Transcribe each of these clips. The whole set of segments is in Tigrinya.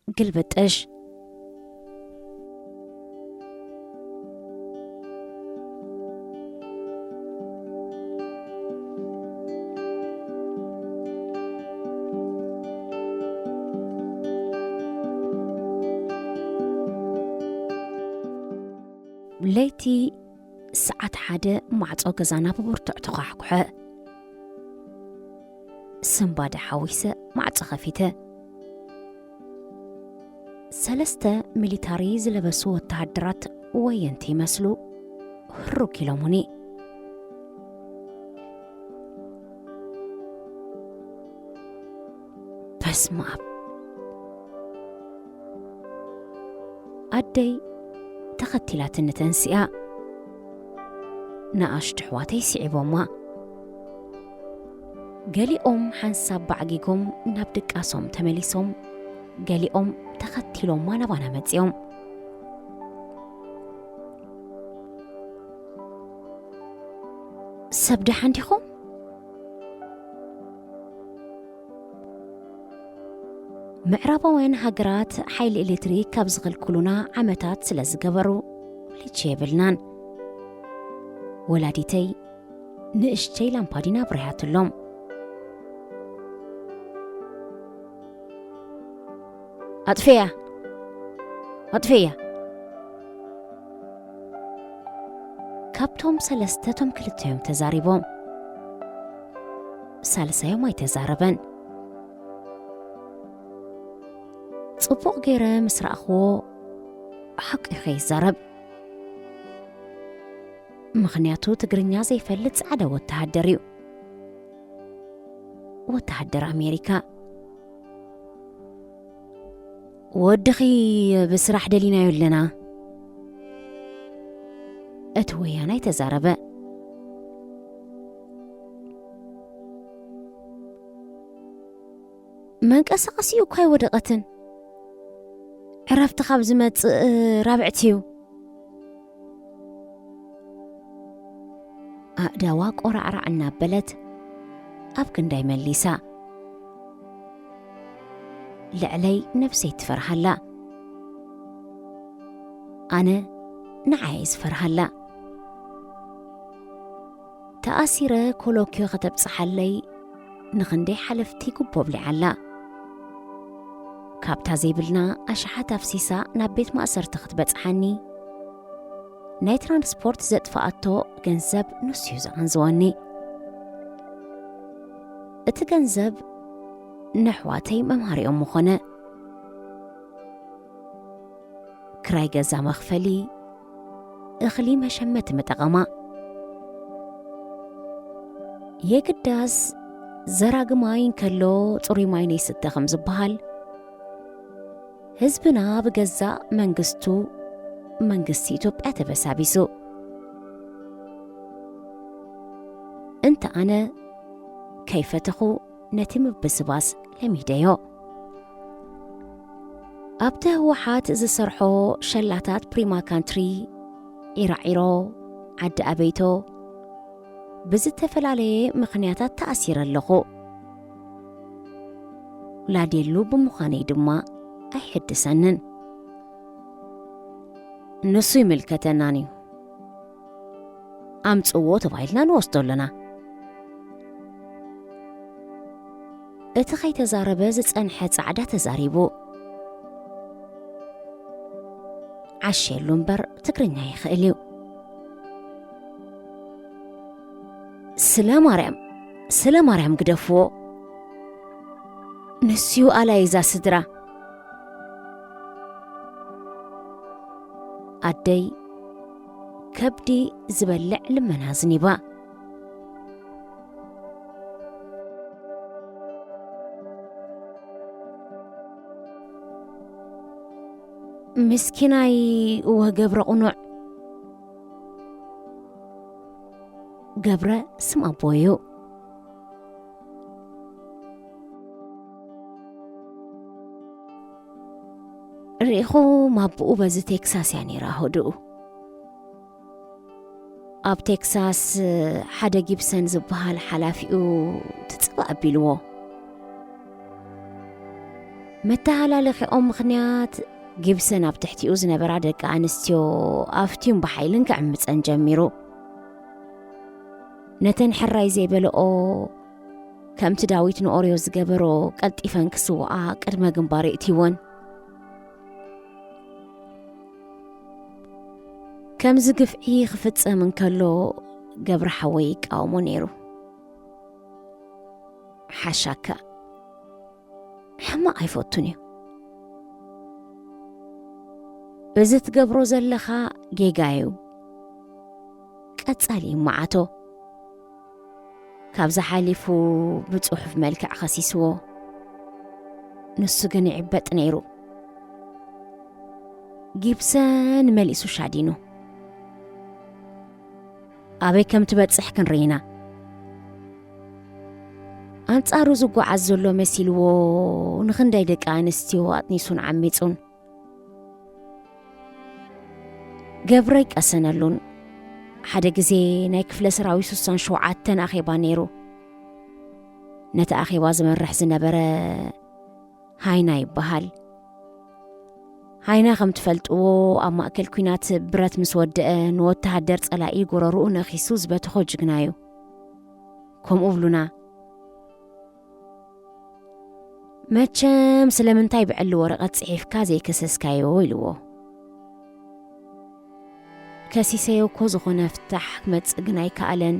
ግልብጥሽ። ለይቲ ሰዓት ሓደ ማዕጾ ገዛና ብብርቱዕ ተዃሕኩሐ። ስንባደ ሓዊሰ ማዕጾ ከፊተ። ሰለስተ ሚሊታሪ ዝለበሱ ወተሃደራት ወየንቲ ይመስሉ ህሩግ ኢሎሙኒ። በስመ ኣብ። ኣደይ ተኸቲላትኒ ተንሲኣ። ንኣሽቱ ኣሕዋተይ ስዒቦማ። ገሊኦም ሓንሳብ ባዕጊጎም ናብ ድቃሶም ተመሊሶም፣ ገሊኦም ተኸቲሎማ ናባና መጺኦም። ሰብ ደሓን ዲኹም? ምዕራባውያን ሃገራት ሓይሊ ኤሌክትሪክ ካብ ዝኽልክሉና ዓመታት ስለ ዝገበሩ፣ ልቺ የብልናን። ወላዲተይ ንእሽተይ ላምፓዲና ኣብሪሃትሎም። ኣጥፍያ! ኣጥፍያ! ካብቶም ሰለስተ፣ እቶም ክልተ እዮም ተዛሪቦም። ሳልሳዮም ኣይተዛረበን። ጽቡቕ ገይረ ምስ ረኣኽዎ፣ ሓቁ እዩ ከይዛረብ። ምኽንያቱ ትግርኛ ዘይፈልጥ ጻዕዳ ወተሃደር እዩ። ወተሃደር ኣሜሪካ። "ወድኺ ብስራሕ ደሊናዮ ኣለና?" እቲ ወያናይ ተዛረበ። መንቀሳቐሲኡ እኳ ኣይወደቐትን። ዕረፍቲ ካብ ዝመጽእ ራብዕቲ እዩ። ኣእዳዋ ቆራዕራዕ እናበለት ኣብ ክንዳይ መሊሳ። ልዕለይ ነብሰይ ትፈርሃላ። ኣነ ንዓይ ዝፈርሃላ። ተኣሲረ ኮሎክዮ ከተብጽሓለይ ንኽንደይ ሓለፍቲ ጉቦ ኣብሊዓላ። ካብታ ዘይብልና ኣሽሓት ኣፍሲሳ ናብ ቤት ማእሰርቲ ክትበጽሓኒ፣ ናይ ትራንስፖርት ዘጥፍኣቶ ገንዘብ ንሱ እዩ ዘቐንዝወኒ። እቲ ገንዘብ ንኣሕዋተይ መምሃሪኦም ምኾነ። ክራይ ገዛ መኽፈሊ፣ እኽሊ መሸመቲ ምጠቐማ። የግዳስ ዘራጊ ማይ እንከሎ ጽሩይ ማይ ነይስተ ከም ዝበሃል፣ ህዝብና ብገዛእ መንግስቱ፣ መንግስቲ ኢትዮጵያ ተበሳቢሱ። እንተ ኣነ ከይፈተኹ ነቲ ምብስባስ ለሚደዮ። ኣብቲ ህወሓት ዝሰርሖ ሸላታት ፕሪማ ካንትሪ፣ ዒራዒሮ፣ ዓዲ ኣበይቶ፣ ብዝተፈላለየ ምኽንያታት ተኣሲረ ኣለኹ። ላዴሉ ብምዃነይ ድማ ኣይሕድሰንን። ንሱ ይምልከተናን እዩ። ኣምጽዎ ተባሂልና ንወስዶ ኣለና። እቲ ከይተዛረበ ዝጸንሐ ጻዕዳ ተዛሪቡ። ዓሸሉ እምበር ትግርኛ ይኽእል እዩ። ስለ ማርያም፣ ስለ ማርያም ግደፍዎ። ንሱዩ ኣላዪ እዛ ስድራ። ኣደይ ከብዲ ዝበልዕ ልመና ኣዝኒባ። ምስኪናይ እወ ገብረ ቁኑዕ። ገብረ ስም ኣቦዩ። ርኢኹም ኣቦኡ በዚ ቴክሳስ እያ ነይራ ህድኡ። ኣብ ቴክሳስ ሓደ ጊብሰን ዝበሃል ሓላፊኡ ትጽባእ ኣቢልዎ። መተሃላለኺኦም ምኽንያት ጊብሰን ኣብ ትሕቲኡ ዝነበራ ደቂ ኣንስትዮ ኣፍትዩን ብሓይልን ክዕምጸን ጀሚሩ። ነተን ሕራይ ዘይበልኦ፣ ከምቲ ዳዊት ንኦርዮ ዝገበሮ፣ ቀልጢፈን ክስውኣ ቅድመ ግንባር የእትይወን። ከምዚ ግፍዒ ክፍጸም እንከሎ ገብረ ሓወይ ይቃወሞ ነይሩ። ሓሻካ ሕማቕ ኣይፈቱን እዩ። እዚ ትገብሮ ዘለኻ ጌጋ እዩ። ቀጻሊ ይመዓቶ። ካብዚ ሓሊፉ ብጽሑፍ መልክዕ ኸሲስዎ። ንሱ ግን ይዕበጥ ነይሩ። ጊብሰን መሊሱ ሻዲኑ። ኣበይ ከም ትበጽሕ ክንርኢ ኢና። ኣንጻሩ ዝጓዓዝ ዘሎ መሲልዎ፣ ንኽንደይ ደቂ ኣንስትዮ ኣጥኒሱን ዓሚጹን። ገብረ ኣይቀሰነሉን። ሓደ ግዜ ናይ ክፍለ ሰራዊት ስሳን ሸውዓተን ኣኼባ ነይሩ። ነቲ ኣኼባ ዝመርሕ ዝነበረ ሃይና ይበሃል። ሃይና ከም ትፈልጥዎ፣ ኣብ ማእከል ኲናት ብረት ምስ ወደአ፣ ንወተሃደር ጸላኢ ጎረርኡ ነኺሱ ዝበተኾ ጅግና እዩ። ከምኡ ብሉና። መቸም ስለምንታይ ብዕሊ ወረቐት ጽሒፍካ ዘይከሰስካዮ? ኢልዎ። ከሲሰዮ እኮ ዝኾነ ፍታሕ ክመጽእ ግን ኣይከኣለን።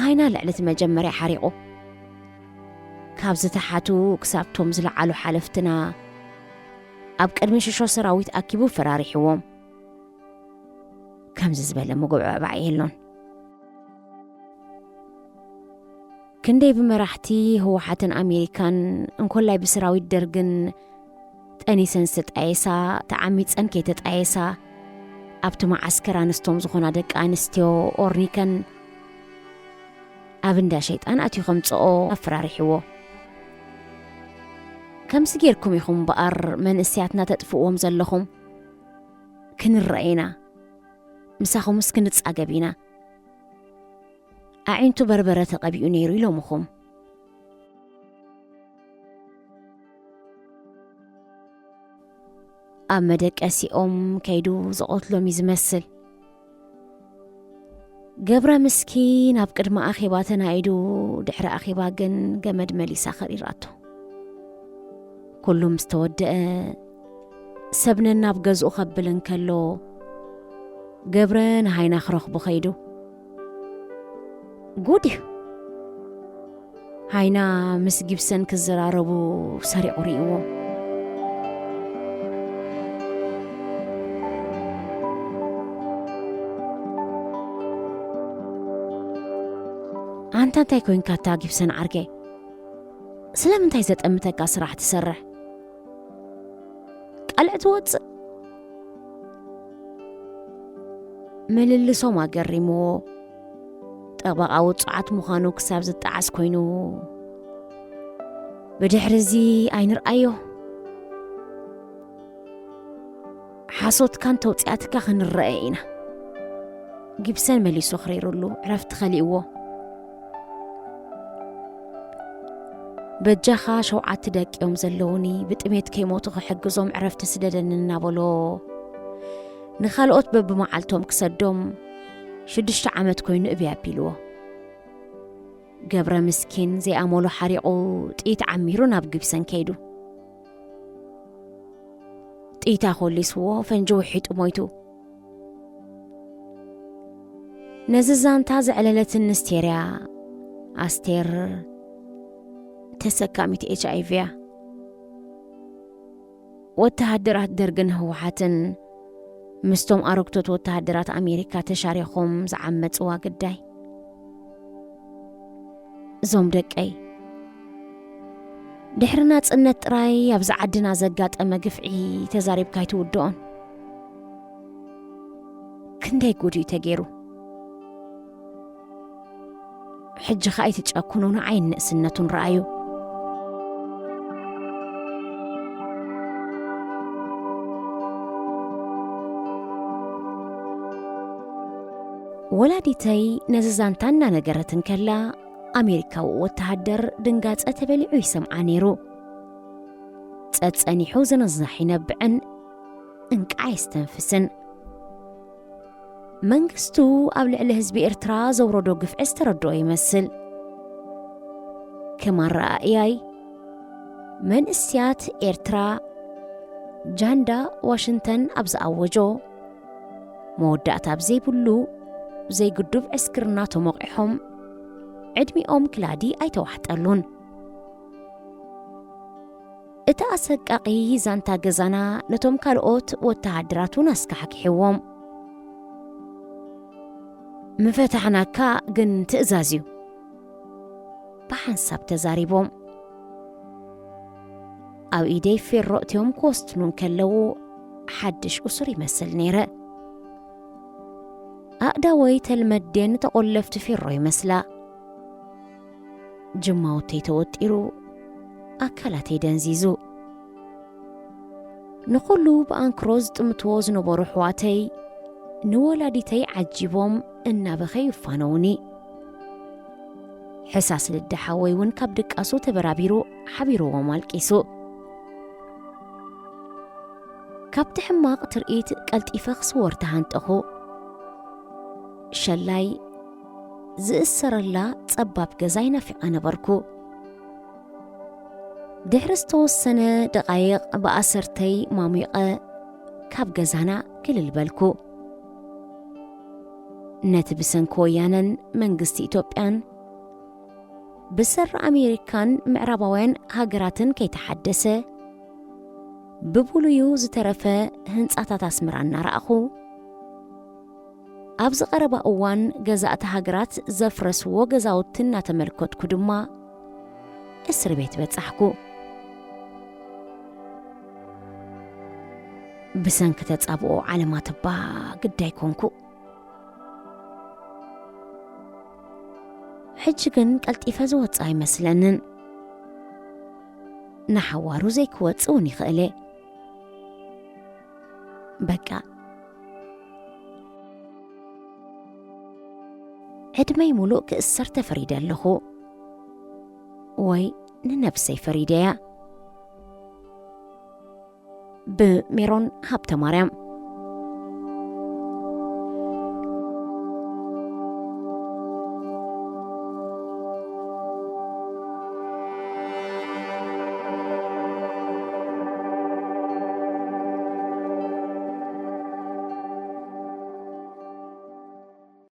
ሃይና ልዕሊ እቲ መጀመርያ ሓሪቑ። ካብ ዝተሓቱ ክሳብቶም ዝለዓሉ ሓለፍትና ኣብ ቅድሚ ሽሾ ሰራዊት ኣኪቡ ፈራሪሕዎም። ከምዚ ዝበለ ምጉብዕባዕ የሎን። ክንደይ ብመራሕቲ ህወሓትን ኣሜሪካን እንኮላይ ብሰራዊት ደርግን ጠኒሰን ዝተጣየሳ፣ ተዓሚጸን ከይተጣየሳ፣ ኣብቲ መዓስከር ኣንስቶም ዝኾና ደቂ ኣንስትዮ ኦርኒከን ኣብ እንዳ ሸይጣን ኣትዩ ከምጽኦ ኣፈራሪሕዎ። ከምዚ ጌርኩም ኢኹም እምበኣር መንእሰያትና ተጥፍእዎም ዘለኹም። ክንረአ ኢና። ምሳኹምስ ክንጻገብ ኢና። ኣዒንቱ በርበረ ተቐቢኡ ነይሩ ኢሎምኹም። ኣብ መደቀሲኦም ከይዱ ዝቐትሎም እዩ ዝመስል። ገብረ ምስኪን ኣብ ቅድሚ ኣኼባ ተናኢዱ፣ ድሕሪ ኣኼባ ግን ገመድ መሊሳ ከሪራቶ። ኩሉ ምስ ተወደአ፣ ሰብ ነናብ ገዝኡ ከብል እንከሎ፣ ገብረ ንሃይና ክረኽቦ ከይዱ። ጉድ እዩ። ሃይና ምስ ጊብሰን ክዘራረቡ ሰሪቑ ርእይዎም። ኣንታ እንታይ ኮይንካ እታ ጊብሰን ዓርከይ? ስለምንታይ ዘጠምተካ ስራሕ ትሰርሕ? ቀልዕ ትወጽእ? ምልልሶም ኣገሪምዎ። ጠበቓ ውጹዓት ምዃኑ ክሳብ ዝጠዓስ ኮይኑ፣ ብድሕሪ እዚ ኣይንርኣዮ። ሓሶትካን ተውጽኣትካ ክንረአ ኢና። ጊብሰን መሊሱ ክሪሩሉ ዕረፍቲ ከሊእዎ። በጃኻ ሸውዓተ ደቂ እዮም ዘለውኒ፣ ብጥሜት ከይሞቱ ክሕግዞም ዕረፍቲ ስደደኒ እናበሎ፣ ንኻልኦት በብመዓልቶም ክሰዶም ሽዱሽተ ዓመት ኮይኑ እብይ ኣቢልዎ። ገብረ ምስኪን ዘይኣመሉ ሓሪቑ ጥይት ዓሚሩ ናብ ጊብሰን ከይዱ። ጥይታ ኮሊስዎ፣ ፈንጂ ውሒጡ ሞይቱ። ነዚ ዛንታ ዘዕለለትን ንስቴርያ፣ ኣስቴር፣ ተሰካሚት ኤች ኣይ ቪ እያ። ወተሃደራት ደርግን ህወሓትን ምስቶም ኣረግቶት ወተሃደራት ኣሜሪካ ተሻሪኾም ዝዓመጽዋ ግዳይ። እዞም ደቀይ፣ ድሕሪ ናጽነት ጥራይ ኣብዚ ዓድና ዘጋጠመ ግፍዒ ተዛሪብካ ኣይትውድኦን። ክንደይ ጉድ እዩ ተገይሩ። ሕጂ ኸኣ ኣይትጨክኑ፣ ንዓይን ንእስነቱን ረኣዩ። ወላዲተይ ነዚ ዛንታ እናነገረት እንከላ፣ ኣሜሪካዊ ወተሃደር ድንጋጸ ተበሊዑ ይሰምዓ ነይሩ። ጸጸኒሑ ዝንዛሕ ይነብዕን እንቃዕ የስተንፍስን። መንግስቱ ኣብ ልዕሊ ህዝቢ ኤርትራ ዘውረዶ ግፍዒ ዝተረድኦ ይመስል። ከም ኣረኣእያይ፣ መንእስያት ኤርትራ ጃንዳ ዋሽንተን ኣብ ዝኣወጆ መወዳእታ ኣብ ዘይብሉ ዘይግዱብ ዕስክርና ተሞቒሖም ዕድሚኦም ክላዲ ኣይተዋሕጠሉን። እቲ ኣሰቃቒ ዛንታ ገዛና ነቶም ካልኦት ወተሃደራት እውን ኣስካሕኪሕዎም። ምፈታሕናካ ግን ትእዛዝ እዩ፣ ብሓንሳብ ተዛሪቦም። ኣብ ኢደይ ፌሮ እትዮም ክወስድኑ እንከለዉ ሓድሽ እሱር ይመስል ነይረ። ኣእዳወይ ተልመዴን ተቖለፍቲ ፌሮ ይመስላ። ጅማውተይ ተወጢሩ፣ ኣካላተይ ደንዚዙ። ንኹሉ ብኣንክሮ ዝጥምትዎ ዝነበሩ ኣሕዋተይ ንወላዲተይ ዓጂቦም እናበኸዩ ይፋነውኒ። ሕሳስ ልዲ ሓወይ እውን ካብ ድቃሱ ተበራቢሩ ሓቢርዎም ኣልቂሱ። ካብቲ ሕማቕ ትርኢት ቀልጢፈ ክስወር ተሃንጠኹ። ሸላይ ዝእሰረላ ጸባብ ገዛይ ናፊቐ ነበርኩ። ድሕሪ ዝተወሰነ ደቓይቕ ብኣሰርተይ ማሚቐ ካብ ገዛና ግልል በልኩ። ነቲ ብሰንኪ ወያነን መንግስቲ ኢትዮጵያን ብሰሪ ኣሜሪካን ምዕራባውያን ሃገራትን ከይተሓደሰ ብብሉዩ ዝተረፈ ህንጻታት ኣስመራ እናረኣኹ፣ ኣብዚ ቀረባ እዋን ገዛእቲ ሃገራት ዘፍረስዎ ገዛውቲ እናተመልከትኩ ድማ እስር ቤት በጻሕኩ። ብሰንኪ ተጻብኦ ዓለማት እባ ግዳይ ኮንኩ። ሕጂ ግን ቀልጢፈ ዝወጽእ ኣይመስለንን። ንሓዋሩ ዘይክወጽእ እውን ይኽእል እየ። በቃ፣ ዕድመይ ሙሉእ ክእሰር ተፈሪደ ኣለኹ። ወይ ንነብሰይ ፈሪደያ። ብሜሮን ሃብተማርያም።